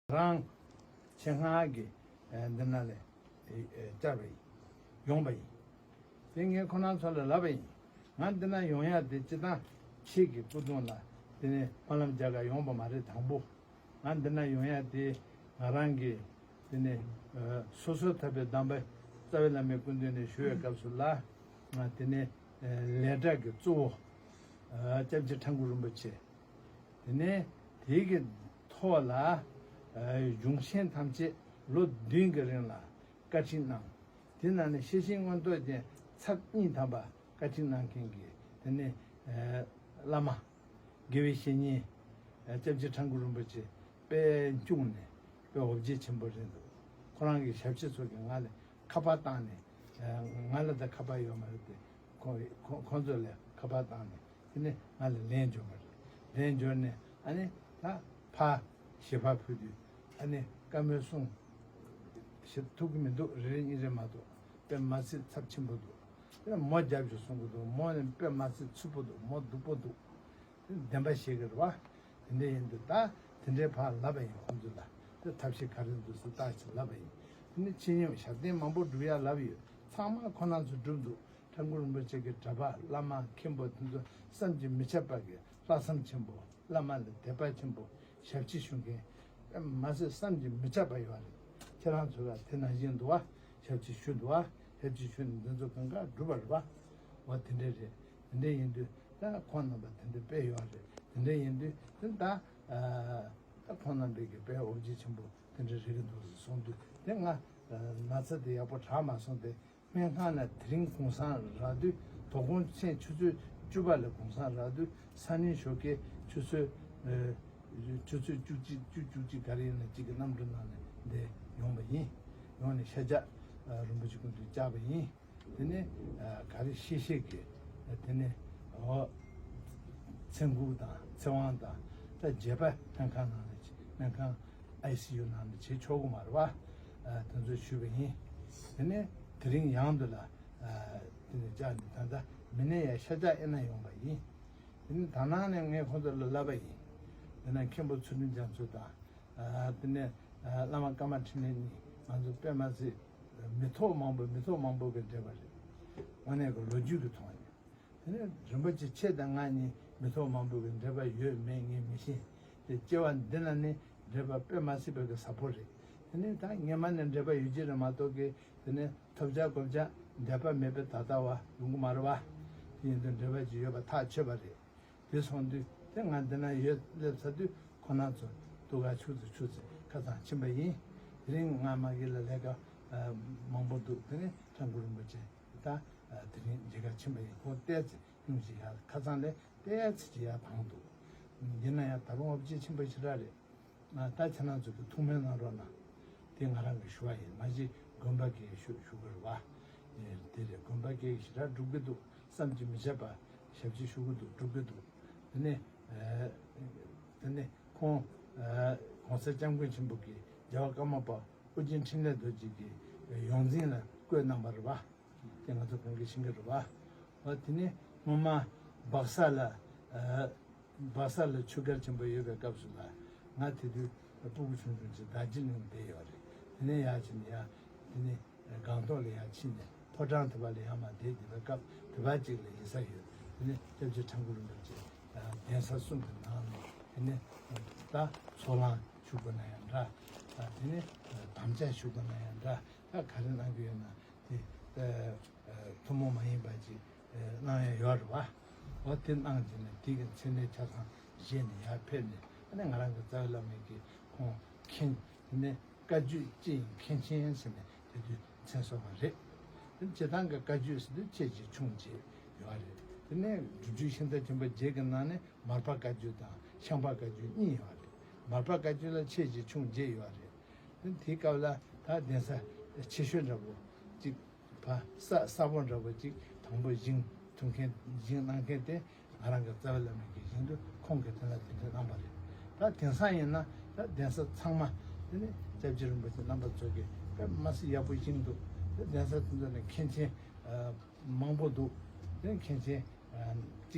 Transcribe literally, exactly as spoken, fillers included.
རང་ཆེད་མངགས་ཀྱིས་འདི་ན་ལས་བཅར་བ་ཡིན། ཡོང་བ་ཡིན། དེ་ངས་ཁོ་རང་ཚོ་ལ་ལབ་པ་ཡིན། ང་འདི་ན་ཡོང་ཡ་དེ་སྤྱིར་བཏང་ཁྱེད་ཀྱི་སྐུ་གདུང་ལ་དེ་ནས་སྨོན་ལམ་རྒྱག་ག་ཡོང་བ་མ་རེད། དང་པོ་ང་འདི་ན་ཡོང་ཡ་དེ་ང་རང་གི་དེ་ནས་སོ་སོར་ཐར་པའི་གདམས་པ་རྩ་བའི་བླ་མའི་སྐུ་མདུན་ནས་ཞུ་བའི་སྐབས་སུ་ལ་ང་དེ་ནས་ལས་གྲྭ་གི་གཙོ་བོ་སྐྱབས་རྗེ་ཁྲ་འགུ་རིན་པོ་ཆེ། དེ་ནས་དེའི་གི་ཐོག་ལ་གཞུང་ཆེན་ཐམས་ཅད་ལོ་བདུན་གྱི་རིང་ལ་བཀའ་ཁྲིད་གནང་། དེ་ནང་ནས་ཤེར་ཕྱིན་མངོན་རྟོགས་རྒྱན་ཚར་གཉིས་ཐམ་པ་བཀའ་ཁྲིད་གནང་མཁན་གྱི་དེ་ནས་བླ་མ་དགེ་བའི་བཤེས་གཉེན་སྐྱབས་རྗེ་ཁྲ་འགུ་རིན་པོ་ཆེ་དཔལ་འཁྱུངས་ནས་དཔལ་འོ་བརྒྱལ་ཆེན་པོ་རེད་འདུག་ཁོ་རང་གི་ཞབས་ཕྱི་ཚོ་གིས་ང་ལ་ཁ་པར་བཏང་ནས་ང་ལ་ད་ཁ་པར་ཡོད་མ་རེད་དེ། ཁོ་ཁོ་ཁོ་ཚོ་ལ་ཁ་པར་བཏང་ནས་དེ་ནས་ང་ལ་ལན་འབྱོར་བ་རེད། ལན་འབྱོར་ནས་ཨ་ནི་ད་ཕར་ཞལ་པར་ཕུལ་དུས་ཨ་ནི་བཀའ་མོལ་གསུང་ཞིག་ཐུབ་ཀྱི་མི་འདུག་རེ་རེ་གཉིས་རེ་མ་གཏོགས་དཔེ་མ་སྲིད་ཚབས་ཆེན་པོ་འདུག་དེ་ནས་མོ་རྒྱབ་ཞིག་གསུང་གི་འདུག་མོ་ནི་དཔེ་མ་སྲིད་ཚུལ་པོ་འདུག་མོ་སྡུག་པོ་འདུག་བདེན་པ་བཤད་ཀྱི་རེད་བ། དེ་འདྲ་ཡིན་དུས་ད་དེ་འདྲའི་ཕར་ལབ་པ་ཡིན། ཁོང་ཚོ་ལ་དེ་ཐབས་ཤེས་ག་རེ་འདུག་ཟེར་བརྟག་ཅིག་ལབ་པ་ཡིན། དེ་ནི་ཆེད་སྙོམས་ཞབས་བརྟན་མང་པོ་སྒྲུབ་ཡ་ལབ་ཡོད། ཚང་མ་ཁོ་རང་ཚོ་སྒྲུབ་འདུག་ཁྲ་འགུ་རིན་པོ་ཆེ་གི་གྲྭ་པ་བླ་མ་མཁན་པོ་དེ་ཚོ་བསམ་གྱིས་མི་ཁྱབ་པ་གི་ལྷག་བསམ་ཆེན་པོ། བླ་མ་ལ་དད་པ་ཆེན་པོ། ཞབས་ཕྱི་ཞུ་མཁན་དཔེ་མ་སྲིད་བསམ་གྱིས་མི་ཁྱབ་པ་ཡོད་རེད། ཁྱེད་རང་ཚོ་ལ་དེ་ནང་བཞིན་འདུག་བ། ཞབས་ཕྱི་ཞུ་འདུག་བ། ཞབས་ཕྱི་ཞུ་ནས་འདི་ཚོ་གང་ག་སྒྲུབ་པ་རེད་བ། འོ་དེ་འདྲ་རེད། དེ་འདྲ་ཡིན་དུས་ད་ཁོང་རྣམ་པ་དེ་འདྲ་དཔེ་ཡོད་རེད། དེ་འདྲ་ཡིན་དུས་དེ་ད་ད་ཁོང་རྣམ་པས་ཀྱི་དཔེ་འོ་བརྒྱལ་ཆེན་པོ་དེ་འདྲ་རེད་ཀྱི་འདུག་ཟེར་གསུངས་དུས་དེ་ང་ན་ཚ་དེ་ཡག་པོ་དྲག་མ་སོང་སྟེ། སྨན་ཁང་ནས་དེ་རིང་གུང་སེང་རག་དུས། དོ་དགོང་མཚན་ཆུ་ཚོད་བཅུ་པ་ལ་གུང་སེང་རག་དུས་སང་ཉིན་ཞོགས་ཀས་ཆུ་ཚོད་ཨ་ཆུ་ཚོད་བཅུ་གཅིག་བཅུ་བཅུ་གཅིག་ག་རེ་ཡིན་ན་གཅིག་གི་གནམ་གྲུ་ནང་ནས་འདིར་ཡོང་བ་ཡིན། ཡོང་ནས་ཤཱཀྱ་རིན་པོ་ཆེ་སྐུ་མདུན་བཅར་བ་ཡིན། དེ་ནས་ཨ་ག་རེ་ཤེས་ཤེས་ཀྱི་དེ་ནས་ཨོ་ཚེ་འགུགས་དང་ཚེ་དབང་དང་ད་བརྒྱད་པ་སྨན་ཁང་ནང་ནས་སྨན་ཁང་ཨའི་སི་ཡུ་ནང་དུ་བྱེད་ཆོག་གི་མ་རེད་བ། ཨ་དེ་ཚོ་ཞུས་པ་ཡིན། དེ་ནས་དེ་རིང་ཡང་དུ་ལ་ཨ་དེ་ནས་བཅར་ནས་ད་ལྟ་མི་ནས་ཡ་ཤ་ཅག་ཨེ་ན་ཡོང་པ་ཡིན། དེ་ནས་ད་ནང་ནས་ངས་ཁོང་ཚོ་ལ་ལབ་པ་ཡིན། དེ་ན་མཁན་པོ་ཚུལ་ཁྲིམས་རྒྱ་མཚོ་དང་ཨ་དེ་ནས་ཨ་བླ་མ་ཀརྨ་འཕྲིན་ལས་གཉིས་ང་ཚོ་དཔེ་མ་སྲིད་མི་ཐོག་མང་པོ་མི་ཐོག་མང་པོ་གི་འབྲེལ་བ་རེད། དངོས་གནས་ཀྱི་ལོ་རྒྱུས་ཀྱི་ཐོག་ནས། དེ་ནས་རིན་པོ་ཆེ་ཁྱེད་དང་ང་གཉིས་མི་ཐོག་མང་པོ་གི་འབྲེལ་བ་ཡོད་མེད་ངས་མི་ཤེས། དེ་སྐྱེ་བ་འདི་ན་ནི་འབྲེལ་བ་དཔེ་མ་སྲིད་པའི་གི་ཟབ་པོ་རེད། དེ་ནས་ད་སྔོན་མ་ནས་འབྲེལ་བ་ཡོད་ཀྱི་རེད་མ་གཏོགས་གི་དེ་ནས་ཐོབ་བྱ་གོ་བྱ་འདས་པ་མེད་པའི་ད་ལྟ་བ་ཡོང་གི་མ་རེད་བ། དེ་ཡིན་དུས་འབྲེལ་བ་ཅིག་ཡོད་པ་ཐག་ཆོད་པ་རེད། དེ་སོང་དུས་དེ་ང་འདི་ན་ཡོད་སླེབས་ཚར་དུས་ཁོ་རང་ཚོ་སྡུག་ག་ཆུ་ཚོད་ཆུ་ཚོད་ཁ་ཚང་ཕྱིན་པ་ཡིན། དེ་རིང་ང་མ་གི་ལ་ལས་ཀ་མང་པོ་འདུག་དེ་ནས་ཁྲ་འགུ་རིན་པོ་ཆེ་ད་དེ་རིང་མཇལ་ཁ་ཕྱིན་པ་ཡིན། ཁོང་ལྟས་ཚེ་སྙུང་གཞི་ཡར་ཁ་ཚང་ལས་ལྟས་ཚེ་ཅི་ཡར་བང་འདུག་ཡིན་ན་ཡང་ད་རུང་འོབ་ཅེ་ཆེན་པོ་ཞེ་དྲག་རེད། ང་ད་ཁྱེད་རང་ཚོ་གི་ཐུགས་སྨོན་གནང་རོགས་གནང་། དེ་ང་རང་གི་ཞུ་བ་ཡིན། མ་གཞི་དགོན་པ་གི་ཞུ་ཞུ་དགོས་རེད་བ། དེ་རེད། དགོན་པ་གི་ཞེ་དྲག་སྒྲུབ་གི་འདུག་བསམ་གྱིས་མི་ཁྱབ་པ་ཞབས་ཕྱི་ཞུ་གི་འདུག་སྒྲུབ་གི་འདུག་དེ་ནས་ཨ་དེ་ནས་ཁོང་ཨ་གོང་ས་སྐྱབས་མགོན་ཆེན་པོ་གིས་རྒྱལ་བ་ཀརྨ་པ་ཨོ་རྒྱན་འཕྲིན་ལས་རྡོ་རྗེ་གི་ཡོངས་འཛིན་ལ་བསྐོས་གནང་བ་རེད་བ། དེ་ང་ཚོ་གོང་གི་ཤེས་ཀྱི་རེད་བ། འོ་དེ་ནས་སྔོན་མ་སྦག་ས་ལ་ཨ་སྦག་ས་ལ་ཆོས་སྒར་ཆེན་པོ་ཡོད་པའི་སྐབས་སུ་ལ་ང་དེ་དུས་སྤུ་གུ་ཆུང་ཆུང་ཅིག་ཟླ་གཅིག་ནང་བསྡད་ཡོད་རེད། དེ་ནས་ཡར་ཕྱིན་ནས་ཡར་དེ་ནས་སྒང་ཏོག་ལ་ཡར་ཕྱིན་ནས་ཕོ་བྲང་དེ་པ་ལ་ཡར་མར་བསྡད་བསྡད་པའི་སྐབས་དེ་པ་གཅིག་ལ་ཡིན་ས་ཡོད། དེ་ནས་སྐྱབས་རྗེ་ཁྲ་འགུ་རིན་པོ་ཆེ་གདན་ས་གསུམ་གྱི་ནང་ནས་དེ་ནས་ད་ཚོགས་ལངས་ཞུ་དགོས་ན་ཡང་འདྲ། དེ་ནས་དམ་བཅའ་ཞུ་དགོས་ན་ཡང་འདྲ། ད་ག་རེ་གནང་གི་ཡོད་ན་དེ་ཐུན་མོང་མ་ཡིན་པ་ཅིག་གནང་ཡ་ཡོད་རེད་བ། འོ་དེ་གནང་རྗེས་ནས་དེ་གི་མཚན་གནས་ཆ་ཚང་བཞེས་ནས་ཡར་ཕེབས་ནས་ཨ་ནི་ང་རང་གི་རྩ་བའི་བླ་མ་གིས་ཁོང་མཁྱེན། དེ་ནས་བཀའ་བརྒྱུད་སྤྱི་ཡི་མཁན་ཆེན་ཟེར་ནས་དེ་དུས་མཚན་གསོལ་བ་རེད། དེ་སྤྱི་བཏང་གི་བཀའ་བརྒྱུད་ཟེར་དུས་ཆེ་བརྒྱད་ཆུང་བརྒྱད་ཡོད་རེད། དེ་ནས་སྒྲུབ་བརྒྱུད་ཤིང་རྟ་ཆེན་པོ་བརྒྱད་ཀྱི་ནང་ནས་མར་པ་བཀའ་བརྒྱུད་དང་ཤངས་པ་བཀའ་བརྒྱུད་གཉིས་ཡོད་རེད། མར་པ་བཀའ་བརྒྱུད་ལ་ཆེ་བརྒྱད་ཆུང་བརྒྱད་ཡོད་རེད། དེ་དེའི་སྐབས་ལ་ད་གདན་ས་ཆེ་ཤོས་འདྲ་པོ་གཅིག་ཕ་ས་ས་པོ་འདྲ་པོ་གཅིག་དང་པོ་བཞེངས་ཐུབ་མཁན་བཞེངས་གནང་མཁན་དེ་ང་རང་གི་རྩ་བའི་བླ་མ་གིས་བཞེངས་དུས་ཁོང་གིས་དེ་ལ་གདན་འདྲེན་གནང་བ་རེད། ད་དེང་སང་ཡིན་ན་ད་གདན་ས་ཚང་མ་དེ་ནི་སྐྱབས་རྗེ་རིན་པོ་ཆེ་རྣམ་པ་ཚོ་གིས་དཔེ་མ་སྲིད་ཡག་པོ་བཞེངས་འདུག་ད་གདན་ས་དེ་ཚོ་ནི་མཁན་ཆེན་མང་པོ་འདུག་དེ་མཁན་ཆེན་གཅིག